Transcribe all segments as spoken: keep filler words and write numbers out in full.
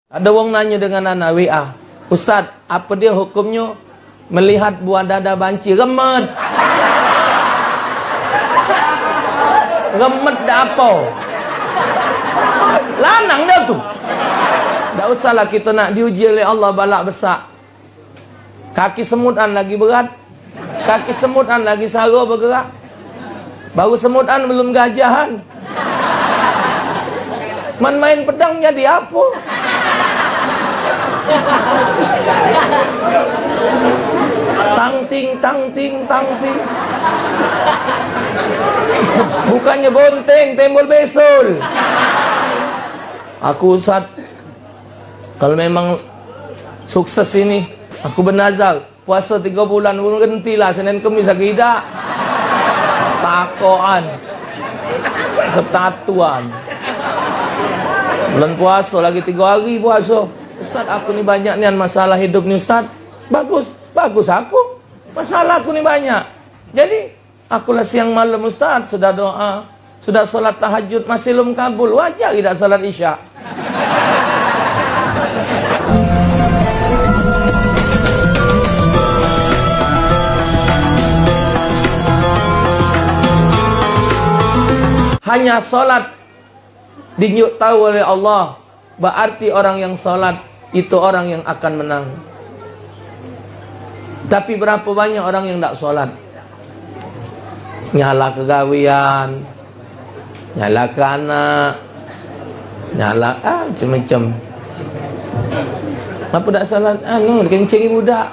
Ado wong nanyo dengan ana W A, "Ustaz, apo dio hukumnyo melihat buah dada banci?" Remet. Remet dak apo. Lanang dio tu. Dak usahlah kito nak diuji oleh Allah balak besak. Kaki semutan lagi berat. Kaki semutan lagi saro begerak. Baru semutan belum gajahan. Man main pedang jadi apo? Tang ting, tang ting, tang ting. Bukannyo bonteng, tembol besul. Aku, Ustaz, kalu memang sukses ini, aku benazar. Puaso tigo bulan, ulun genti lah, Senin Kemis lagi idak. Takoan. Septatuan. Bulan puaso lagi tigo hari puaso. "Ustaz, aku ni banyak nian masalah hidup ni, Ustaz." Bagus. Bagus aku. Masalah aku ni banyak. Jadi, Aku lah siang malem, Ustaz, sudah doa, sudah sholat tahajud, masih lum kabul. Wajar idak sholat isya? Hanya sholat dinjuk tahu oleh Allah, berarti orang yang sholat itu orang yang akan menang. Tapi berapa banyak orang yang dak sholat? Nyala kegawean, nyala ke anak, nyala, ah, macam-macam. Apa dak sholat? Anu, kencing budak.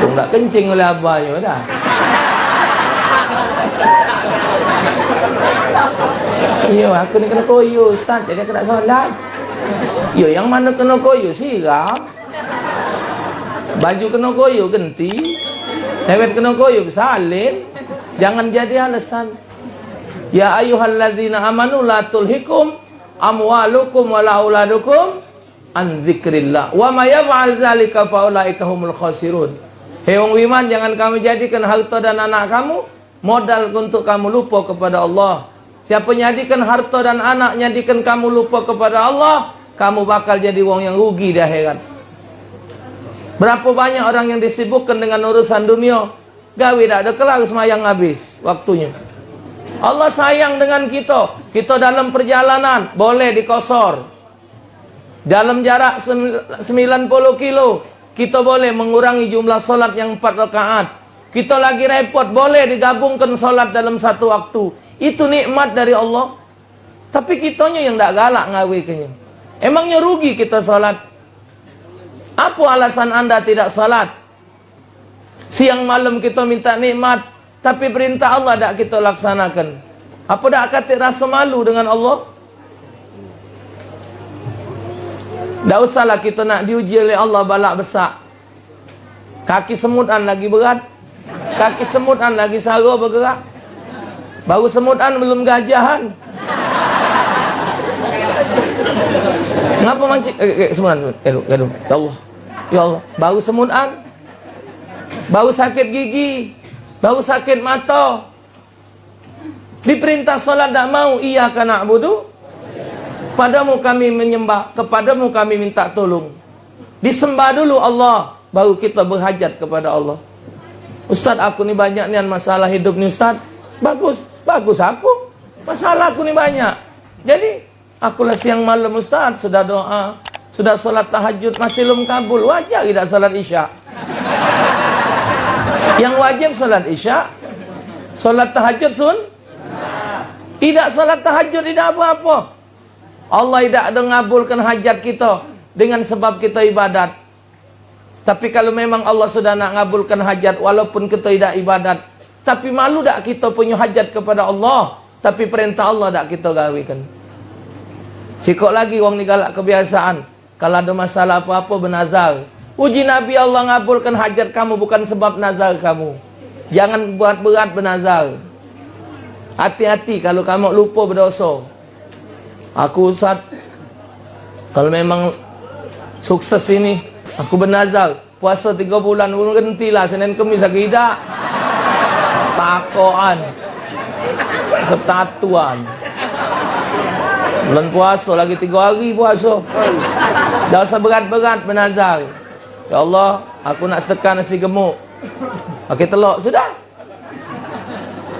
Tung dak kencing oleh abah nyo dah. Iyo, aku ni keno koyo, Ustaz, jadi aku dak sholat. Iyo, yang mano keno koyo, siram. Baju keno koyo, genti. Sewet keno koyo, besalin. Jangan jadi alesan. Ya ayyuhalladzina amanu la tulhikum amwalukum wala auladukum an dzikrillah. Wa may yaf'al dzalika fa ulaika humul khasirun. Hei wong iman, jangan kamu jadikan harta dan anak kamu modal untuk kamu lupa kepada Allah. Siapa nyadikan harta dan anak nyadikan kamu lupa kepada Allah, kamu bakal jadi wong yang rugi di akhirat. Berapa banyak orang yang disibukkan dengan urusan dunia, gawe dak ada kelar, semayang habis waktunya. Allah sayang dengan kita. Kita dalam perjalanan, boleh dikosor. Dalam jarak sem-, sembilan puluh kilo, kita boleh mengurangi jumlah solat yang empat rakaat. Kita lagi repot, boleh digabungkan solat dalam satu waktu. Itu nikmat dari Allah. Tapi kitonyo yang dak galak ngawekenyo. Emangnya rugi kita solat? Apa alasan anda tidak solat? Siang malam kita minta nikmat, tapi perintah Allah dak kita laksanakan. Apa dak katik rasa malu dengan Allah? Dak usahlah kita nak diuji oleh Allah balak besak. Kaki semutan lagi berat. Kaki semutan lagi saro begerak. Baru semutan belum gajahan. Ngapa mancing? Eh, eh, semutan, semutan. Eh, aduh, aduh. Ya Allah. Ya Allah. Baru semutan. Baru sakit gigi, baru sakit mata. Diperintah solat dak mau, iyyaka na'budu, padamu kami menyembah, kepadamu kami minta tolong. Disembah dulu Allah, baru kita berhajat kepada Allah. Ustaz, aku ni banyak nian masalah hidup ni, Ustaz. Bagus, bagus aku. Masalah aku ni banyak. Jadi, aku lah siang malam, Ustaz, sudah doa, sudah solat tahajud, masih lum kabul. Wajar idak solat isya? Yang wajib solat isya. Solat tahajud sun? Idak solat tahajud, idak apa-apa. Allah idak ada ngabulkan hajat kita dengan sebab kita ibadat. Tapi kalu memang Allah sudah nak ngabulkan hajat, walaupun kita idak ibadat, tapi malu dak kita punyo hajat kepada Allah, tapi perintah Allah dak kita gawekan? Sikok lagi wong ni galak kebiasaan, kalu ada masalah apa-apa benazar. Uji Nabi, Allah ngabulkan hajat kamu bukan sebab nazar kamu. Jangan buat berat benazar. Hati-hati kalu kamu lupa bedoso. Aku, Ustaz, kalu memang sukses ini, aku benazar, puaso tigo bulan, ulun genti lah, Senin Kemis lagi idak. Takoan. Septatuan. Bulan puaso lagi tigo hari puaso. Dak usah berat-berat benazar. Ya Allah, aku nak sedekah nasi gemuk. Pakai telok, sudah.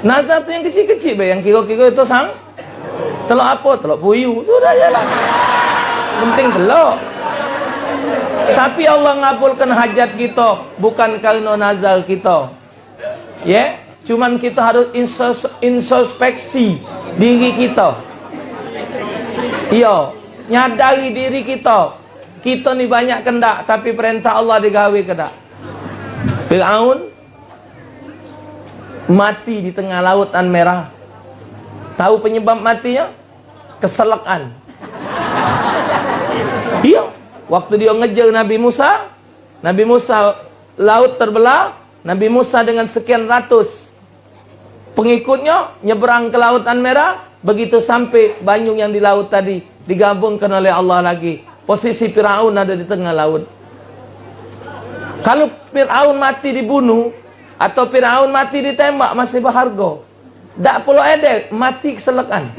Nazar tu yang kecil-kecil be, yang kiro-kiro itu sang. Telok apo? Telok puyu. Sudah je lah. Penting telok. Tapi Allah ngabulkan hajat kita bukan karena nazar kita. Ye, cuman kita harus insos- introspeksi diri kita. Iyo, nyadari diri kita. Kita ni banyak kendak, tapi perintah Allah digawe ke dak? Firaun mati di tengah lautan merah. Tahu penyebab matinya? Keselekan. Iyo, waktu dia ngejar Nabi Musa, Nabi Musa, laut terbelah, Nabi Musa dengan sekian ratus pengikutnya nyeberang ke Lautan Merah, begitu sampai banyu yang di laut tadi digabungkan oleh Allah lagi. Posisi Firaun ada di tengah laut. Kalau Firaun mati dibunuh atau Firaun mati ditembak masih berharga. Dak pulo edek, mati keselekan.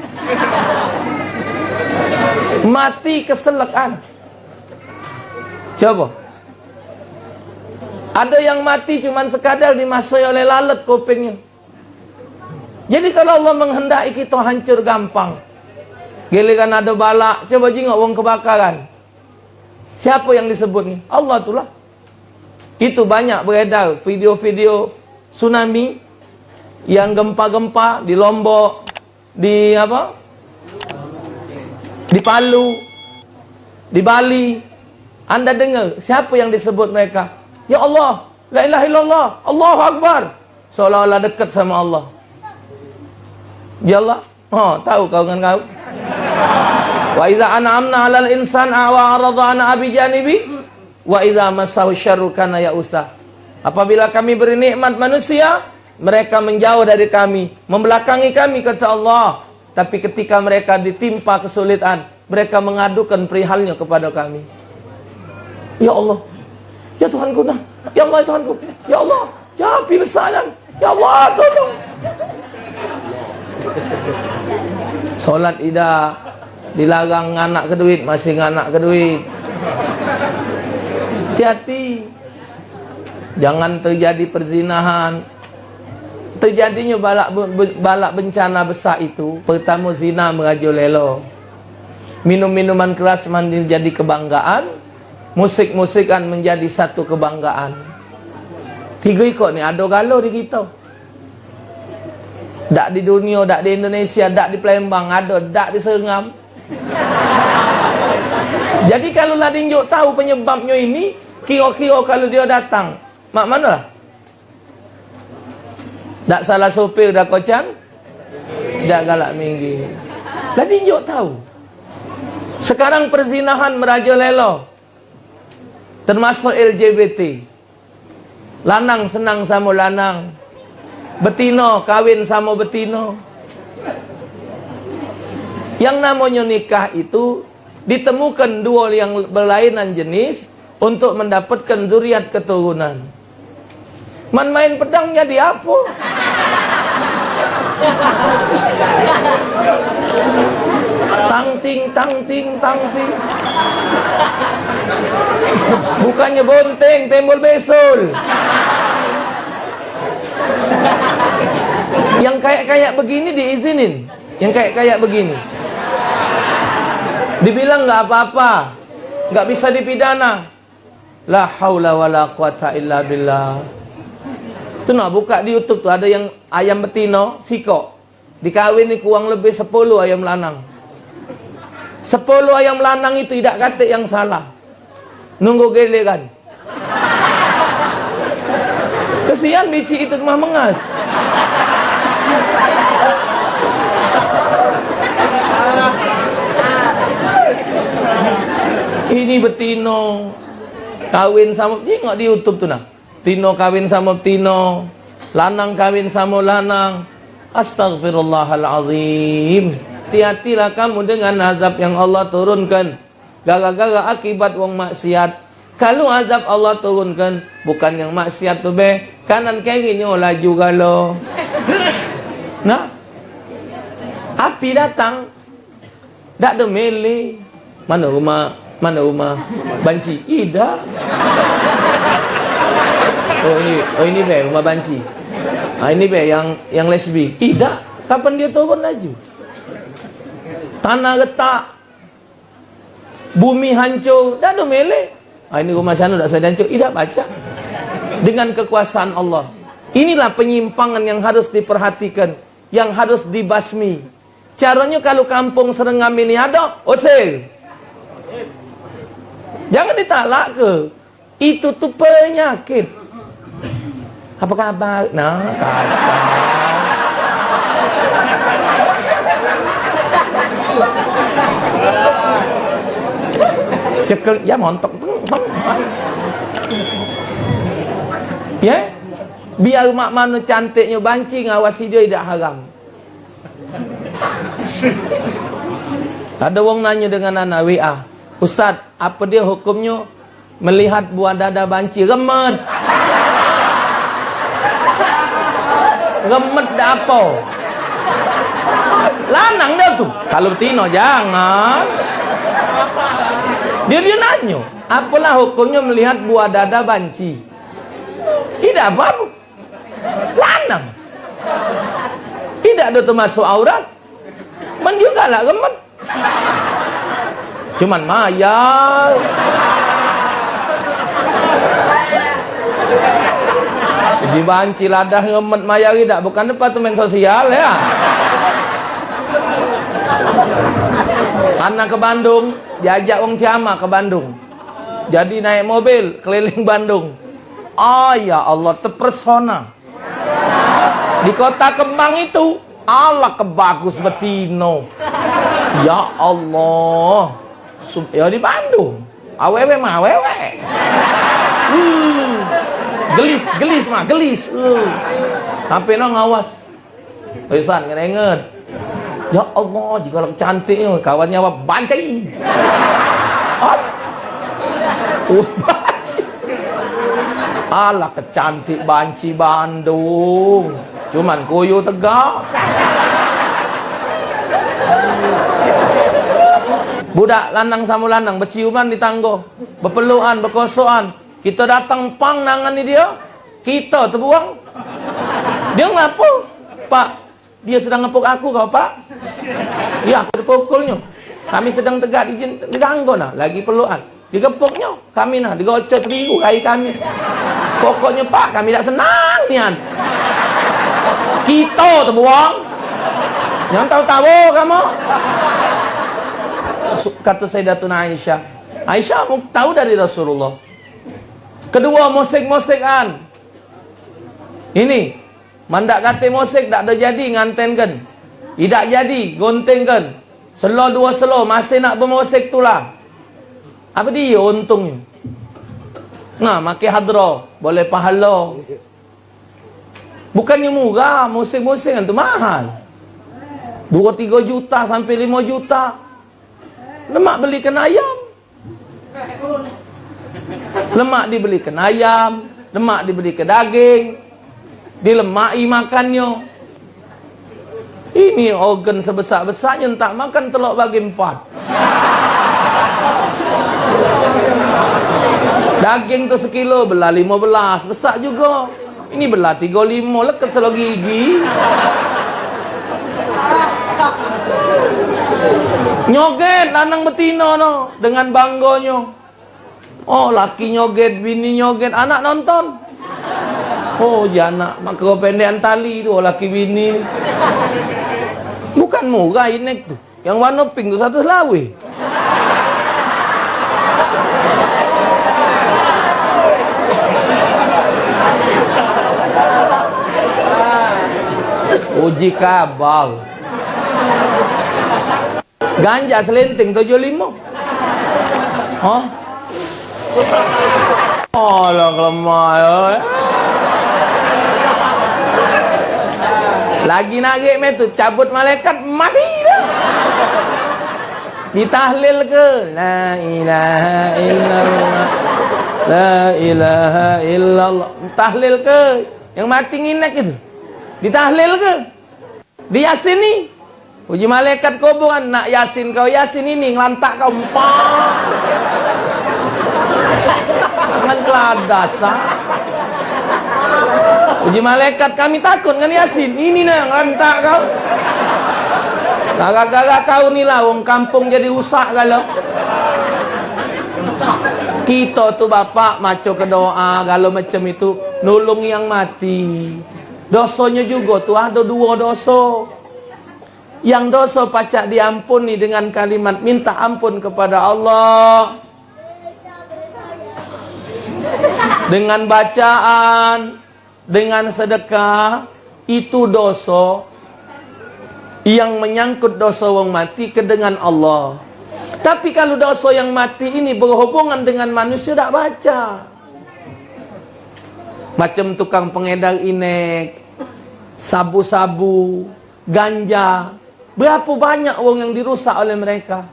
Mati keselekan. Coba. Ada yang mati cuman sekadar dimasoi oleh lalat kupingnya. Jadi kalau Allah menghendaki kita hancur gampang. Giliran ada balak, coba jingok wong kebakaran. Siapa yang disebut ni? Allah tulah. Itu banyak beredar video-video tsunami yang gempa-gempa di Lombok, di apa? Di Palu, di Bali. Anda dengar siapa yang disebut mereka? Ya Allah, la ilaha illallah, Allahu Akbar. Seolah-olah dekat sama Allah. Ya Allah, oh, tahu kau dengan kau. Wa idza an'amna 'alal insan a'wa arada an abi janibi wa idza massahu syarru kana ya'usa. Apabila kami beri nikmat manusia, mereka menjauh dari kami, membelakangi kami, kata Allah. Tapi ketika mereka ditimpa kesulitan, mereka mengadukan perihalnya kepada kami. Ya Allah, ya Tuhanku, nah, ya Allah, ya Tuhanku, ya Allah, ya api besar dan, ya Allah, tolong. Solat idak, dilarang nganak ke duit, masih nganak ke duit. Hati-hati. Jangan terjadi perzinahan. Terjadinyo balak be- be- balak bencana besar itu, pertamo zina merajalela. Minum-minuman keras menjadi kebanggaan, musik-musikan menjadi satu kebanggaan. Tigo ikok ni ado galo di kito. Dak di dunio, dak di Indonesia, dak di Palembang, ado dak di Sengam. Jadi kalu lah dinjuk tahu penyebabnyo ini, kiro-kiro kalu dio datang, mak mano lah? Dak salah sopir dah kocang, dak galak minggir. Lah dinjuk tahu. Sekarang perzinahan merajalela. Termasuk L G B T. Lanang senang samo lanang. Betino kawin samo betino. Yang namonyo nikah itu ditemukan duo yang berlainan jenis untuk mendapatkan zuriat keturunan. Man main pedang jadi apo? Tang ting, tang ting, tang ting. Bukannya bonteng, tembol besul. Yang kayak-kayak begini diizinin. Yang kayak-kayak begini. Dibilang nggak apa-apa. Nggak bisa dipidana. La haula wala quwata illa billah. Tu nak buka di YouTube tu, ada yang ayam betino, sikok. Dikawin ni kurang lebih sepuluh ayam lanang. Sepuluh ayam lanang itu idak katik yang salah. Nunggu giliran. Kesian bicik itu mah mengas. Ini betino. Kawin samo, jingok di YouTube tu nah. Tino kawin samo tino, lanang kawin samo lanang. Astagfirullahalazim. Hati-hatilah kamu dengan azab yang Allah turunkan gara-gara akibat wong maksiat. Kalu azab Allah turunkan bukan yang maksiat tu be, kanan kerinyo laju galo. Nah, api datang. Dak ado mele. Mano rumah, mano rumah banci? Idak. Oh, ini, oh, ini be rumah banci. Ah, ini be yang, yang lesbi. Idak. Kapan dio turun laju? Tanah retak. Bumi hancur. Dak ado mele. Ah, ini rumah sano dak usah dihancur. Idak pacak. Dengan kekuasaan Allah. Inilah penyimpangan yang harus diperhatikan, yang harus dibasmi. Caronyo kalu kampung Serengam ini ado, usir. Jangan ditalak ke. Itu tu penyakit. Apa kabar? Nah, kacau. Cekel, ya montok. Ya, biar mak mano cantiknyo banci, ngawasi dio idak haram. Ado wong nanyo dengan ana W A, "Ustaz, apa dio hukumnyo melihat buah dada banci?" Remet. Remet dak apo. Lanang dio tu. Kalu betino jangan. Dio, dio nanyo, "Apalah hukumnyo melihat buah dada banci?" Idak apo-apo. Lanang. Idak ado termasuk aurat. Men dio galak remet. Cuman mayar. Segi banci ladah remet mayar idak, bukan departemen sosial ya. Anak ke Bandung, diajak wong Ciamak ke Bandung. Jadi naik mobil keliling Bandung. Ah, ya Allah, terpesona. Di kota kembang itu, Allah, ke bagus betino. Ya Allah. Sub-, ya di Bandung. Awewe mah awewe. Hmm. Gelis, gelis mah, gelis. Hmm. Sampai no ngawas. Wisan, kena inget. Ya Allah, jika lagi cantik ni, kawannya apa? Banci. Ah. Oh, banci. Alah, kecantik banci Bandung. Cuman kuyu tegak. Budak lanang samo lanang beciuman di tanggo, bepelukan, bekosokan. Kito datang pang nangani dio, kito tebuang. Dio ngapo? Pak, dio sedang ngepuk aku kau, Pak. Iyo, aku dipukulnyo. Kami sedang tegak di, di tanggo nah, lagi pelukan. Digepuknyo, kami nah, digocok terigu kai kami. Pokoknyo, Pak, kami dak senang nian. Kito tebuang. Jangan tahu-tahu kamu. Kata Sayyidatuna Aisyah. Aisyah mu-, tahu dari Rasulullah. Kedua, musik-musikan. Ini, mandak kate musik dak ado jadi ngantenken. Idak jadi gontingken. Selo duo selo masih nak bemusik tula. Apa dio untungnyo? Nah, make hadro, boleh pahalo. Bukannyo murah, musik-musik kan tu mahal. Duo tigo juta sampai limo juta. Lemak belikan ayam. Lemak dibelikan ayam, lemak dibelikan daging, dilemaki makannyo. Ini organ sebesak-besaknyo ntak makan telok bagi empat. Daging tu sekilo belah limo belas, besak jugo. Ini belah tigo limo, leket selo gigi. Nyoget lanang betino no dengan banggonyo. Oh, laki nyoget, bini nyoget, anak nonton. Oh, janak, mak kau pendekan tali tu, oh, laki bini ni. Bukan murah inek tu. Yang warna pink tu seratus lawe. Uji kabau. Ganja selenting tujuh limo. Hah? Alah, kelemah ya. Lagi narik me tu, cabut malaikat, mati dah. Ditahlil ke? La ilaha illallah. La ilaha illallah. Tahlil ke? Yang mati nginek itu. Ditahlil ke? Di Yasin ni. Uji malaikat kuburan, nak Yasin kau, Yasin ini ngelantak kau empat. Dengan keladas, ah. Uji malaikat, kami takut dengan Yasin. Ini nah ngelantak kau. Gara-gara kau ni lah wong kampung jadi rusak galo. Kito tu bapak maco ke doa galo macam itu, nulung yang mati. Dosonyo jugo tu ado duo doso. Yang doso pacak diampuni dengan kalimat minta ampun kepada Allah. Dengan bacaan, dengan sedekah, itu doso yang menyangkut doso wong mati ke dengan Allah. Tapi kalu doso yang mati ini berhubungan dengan manusia dak baca. Macam tukang pengedar inek, sabu-sabu, ganja. Berapa banyak wong yang dirusak oleh mereka.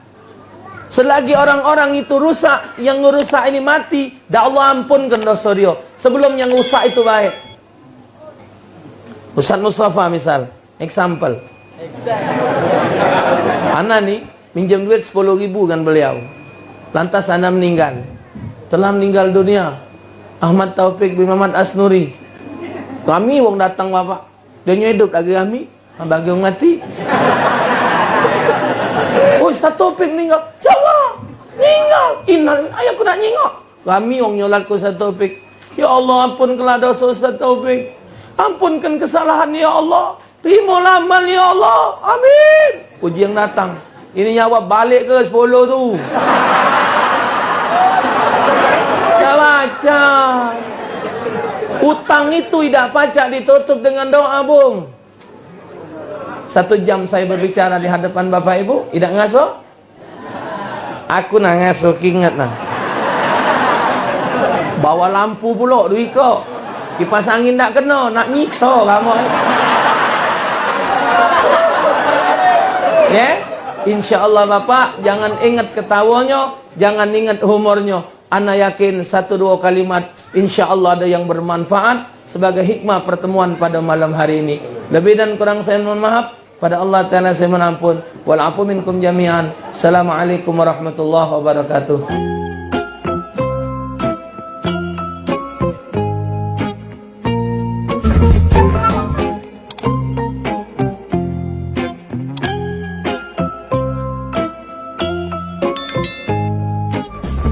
Selagi orang-orang itu rusak, yang ngerusak ini mati, dak Allah ampunkan dosa dia. Sebelum yang rusak itu baik. Ustaz Mustafa misal, example. Ana ni minjem duit sepuluh ribu kan beliau. Lantas ana meninggal. Telah meninggal dunia Ahmad Taufik bin Muhammad Asnuri. Rami wong datang bapak. Dia nyo hidup lagi rami. Bagi wong mati. Oh, Ustaz Taufik meninggal. Ya Allah, meninggal. Innal, ayo aku nak nyingok. Rami wong nyolat ke Ustaz Taufik. Ya Allah, ampunkanlah dosa Ustaz Taufik. Ampunkan kesalahan ya Allah. Terimalah amal ya Allah. Amin. Uji yang datang. Ini nyawa balik ke sepuluh tu. Dak baca. Utang itu idak pacak ditutup dengan doa, Bung. Satu jam saya berbicara di hadapan Bapak Ibu, idak ngaso? Aku nak ngaso, ingat nah. Bawa lampu pulo duit kok. Kipas angin dak keno, nak nyiksa kamu. Ya? Insya Allah Bapak, jangan ingat ketawanya, jangan ingat humornya. Ana yakin satu dua kalimat, insya Allah ada yang bermanfaat sebagai hikmah pertemuan pada malam hari ini. Lebih dan kurang saya mohon maaf. Pada Allah Ta'ala saya mohon ampun. Wal afu minkum jami'an. Assalamualaikum warahmatullahi wabarakatuh.